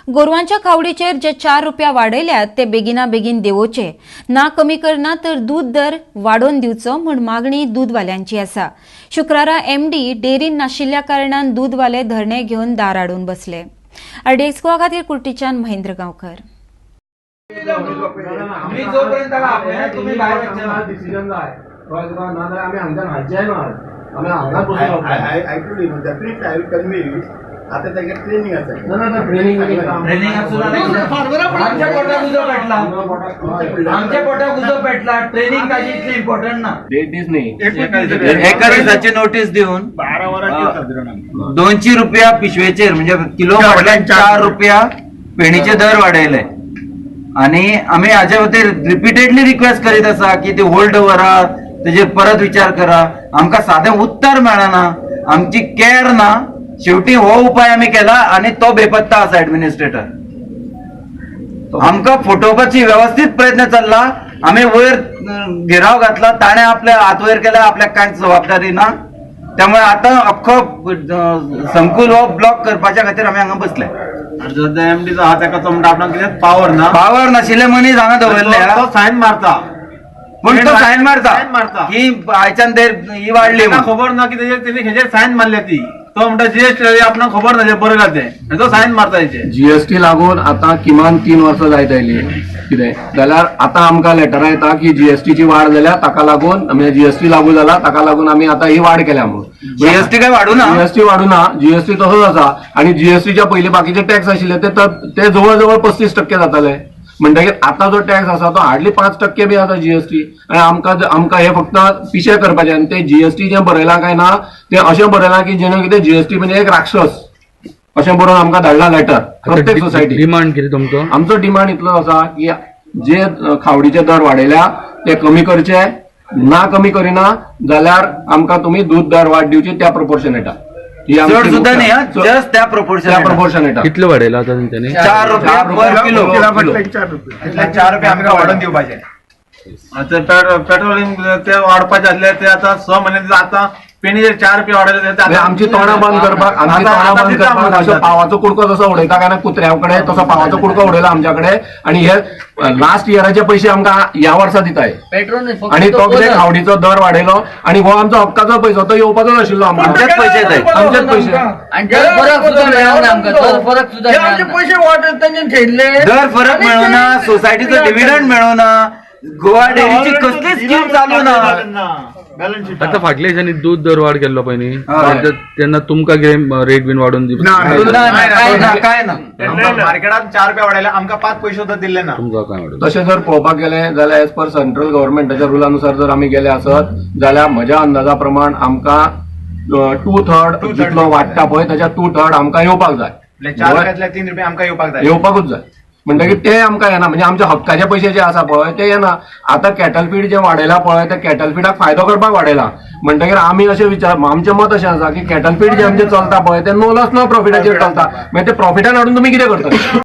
गोरवांच्या खावडीचेर जे 4 रुपया वाडयल्यात ते बेगिना बेगीन देवोचे, ना कमी करना तर दूद दर वाडोवन दिवचो म्हूण मागणी दूदवाल्यांची आसा. शुक्रारा एमडी डेअरीन नाशिल्ल्या कारणान दूदवाले धरणे घेवन दार आडून बसले. आरडीएक्स गोवा खातीर कुर्टीच्यान महेंद्र गांवकर. आमी जोपर्यंत ताका आपयना, तुमी भायर वचचे ना. डिसिजन जाय, कळ्ळें तुका? नाजाल्यार आमी हांगच्यान हाडचे ना, आमी हांगाच बसून रावतले. I told you, definitely I will convince. आता ताका ट्रेनिंग आसा. ना ना ना, ट्रेनिंग. ट्रेनिंग आसूं ना, आमच्या पोटाक उजो पेटला, आमच्या पोटाक उजो पेटला. ट्रेनिंग ताजी इतली इम्पॉर्टंट ना. देड दीस न्ही. एका दिसाची नोटीस दिवन 12 वरांचेर सादारण आमकां. 200 रुपया पिशवेचेर, म्हणजे किलो फाटल्यान 4 रुपया पेणीचे दर वाडयले आणि आमी हाजे खातीर रिपीटेडली रिक्वेस्ट करीत आसा की ती होल्ड दवरा, तेजेर परत विचार करा. आमकां सादें उत्तर मेळना, आमची कॅर ना. शेवटी हो उपाय आमी केला आणि तो बेपत्ता आसा ऍडमिनिस्ट्रेटर. आमकां फटोवपाची व्यवस्थीत प्रयत्न चल्ला. आमी वयर घेराव घातला, ताणें आपल्या हात वयर केला, आपल्याक कांयच जबाबदारी ना. त्यामुळे आता अख्खो संकुल हो ब्लॉक करपाच्या खातीर आमी हांगा बसले. एमडी जो आहा ताका तो म्हणटा आपणाक कितें पावर ना. पावर नाशिल्ले मनीस हांगा दवरले. तो सायन मारता. पूण तो सायन मारता सायन मारता की आयच्यान ते ही वाडली ताका म्हणून. खबर ना की तेजेर तेणी हेजेर सायन मारल्या ती. तो म्हणटा जीएसटी आपणाक खबर ना, बरयला तें आनी तो सायन मारता हेजेर. जीएसटी लागून आतां किमान 3 वर्सां जायत आयली. कितें जाल्यार आतां आमकां लेटरां येता की जीएसटीची वाड जाल्या, ताका लागून, म्हणजे जीएसटी लागू जाला, ताका लागून आमी आतां ही वाड केल्या म्हणून. जीएसटी काय वाडू ना. जीएसटी वाडू ना, जीएसटी तसोच आसा. आणि जीएसटीच्या पयलीं बाकीचे टॅक्स आशिल्ले ते ते जवळ जवळ 35% जाताले. म्हणटकीर आतां जो टॅक्स आसा तो हार्डली 5% बी आसा जीएसटी. आनी आमकां हे फक्त पिशे करपाचे. आनी ते जीएसटी जें बरयलां काय ना, ते अशें बरयलां की जेणे कितें जीएसटी म्हणजे एक राक्षस अशें बरोवन आमकां धाडला लेटर प्रत्येक सोसायटी. डिमांड कितें तुमचो? आमचो डिमांड इतलो आसा की जे खावडीचे दर वाडयल्या ते कमी करचे. ना कमी करिना जाल्यार आमकां तुमी दूद दर वाड दिवची त्या प्रोपोर्शनेटा. ही आमची चड सुद्धा न्ही, मुख्य- जस्ट त्या त्या प्रोपोर्शन प्रोपोर्शनेटा. कितले वाडयला आतां तेंच्यांनी? 4 रुपया पर किलो. 4 रुपया. 4 रुपया आमकां वाडोवन दिवपाचे. आतां पेट्रोल ते वाडपाचे आसले ते आतां 6 म्हयने आतां पेणीचेर 4 रुपया वाडयले ते म्हणजे आतां- आमची तोंडां बंद करपाक, आमची आतां- तोंडां आतां बंद दिता करपाक आमकां. असो पावाचो कुडको जसो उडयता काय ना कुत्र्या कडेन, तसो पावाचो कुडको उडयला आमच्या कडेन. आणि हे लास्ट इयराचे पैसे आमकां ह्या वर्सा दिताय. आणि तो कितें खावडीचो दर वाडयलो आणि हो आमचो हक्काचो पैसो, तो येवपाचो नाशिल्लो आमकां. आमच्याच पैसे येताय. आमचेच पैसे. आणि दर फरक सुद्धा मेळना आमकां, दर फरक सुद्धा आमचे मेळना. पैसे वाटत तांचे ठेयल्ले. दर फरक मेळना, सोसायटीचो डिव्हिडंड मेळना, गोवा डेअरीची कसलीच स्कीम चालू ना. Balance sheet. आतां फाटल्या दिसांनी दूद दर वाड केल्लो पळय न्ही, हय. तेन्ना तुमकां कितें रेट बीन वाडोवन ना, काय ना, काय ना. मार्केटात 4 रुपया वाडयले, आमकां 5 पयशे सुद्दां दिल्ले ना. तुमकां काय वाडोवन? तशें जर पळोवपाक गेलें जाल्यार एज पर सेंट्रल गव्हर्मेंटाच्या रुलानुसार जर आमी गेले आसत जाल्यार म्हज्या अंदाजा प्रमाण आमकां 2/3 जितलो वाडटा पळय ताच्या 2/3 आमकां येवपाक जाय. 4 रुपयांतले 3 रुपया आमकां येवपाक जाय. येवपाकूच जाय. म्हणटकीर ते आमकां येना, म्हणजे आमच्या हक्काचे पयशे जे आसा पळय ते येना. आतां कॅटल फीड जे वाडयला पळय ते कॅटल फिडाक फायदो करपाक वाडयला. म्हणटकीर आमी अशें विचार, आमचें मत अशें आसा की कॅटल फीड जे आमचें चलता पळय ते नो लॉस नो प्रॉफिटाचेर चलता. मागीर ते प्रॉफिटान हाडून तुमी कितें करतले?